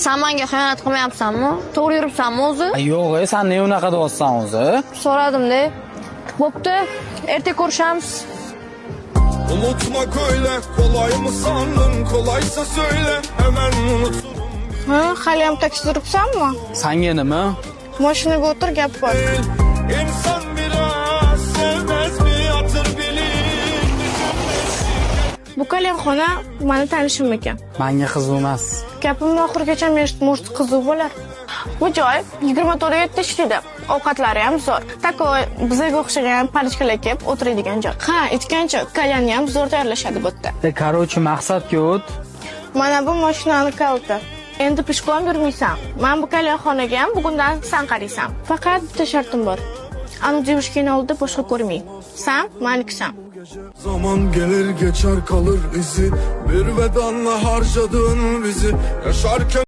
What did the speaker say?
San menga xiyonat qilmayapsanmi? To'g'ri yuribsanmi o'zi? Ay, yo'q, e, san ne unaqa deyapsan o'zi? So'radim-da. Bo'pti, erta ko'rishamiz. Unutmak öyle kolay mı sandın? Kolaysa söyle, hemen unuturum. Ha, haliyam taksida turibsanmi? Sanga nima? Mashinaga o'tir, gap bor. İnsan biraz sevmez mi, hatır bilir düşünmesi. Bu kalyanxona mani tanishim ekan. Manga qiziq emas. Gapimni oxirigacha eshit, может, qiziq bo'lar. Bu joy 24:7 ishlaydi. Ovqatlari ham zo'r. Такой bizga o'xshagan парочка lar kelib o'tiradigan joy. Ha, aytgancha, kalyanni ham zo'r tayyorlashadi bu yerda. E, короче, maqsadga o't. Mana bu mashinani kaliti. Endi пешком yurmaysan. Man bu kalyanxonaga ham bugundan san qaraysan. Faqat bitta shartim bor. Anu девушка ni oldida boshqa ko'rmay. San manikisan. Zaman gelir geçer kalır izi. Bir vedanla harcadın bizi. Yaşarken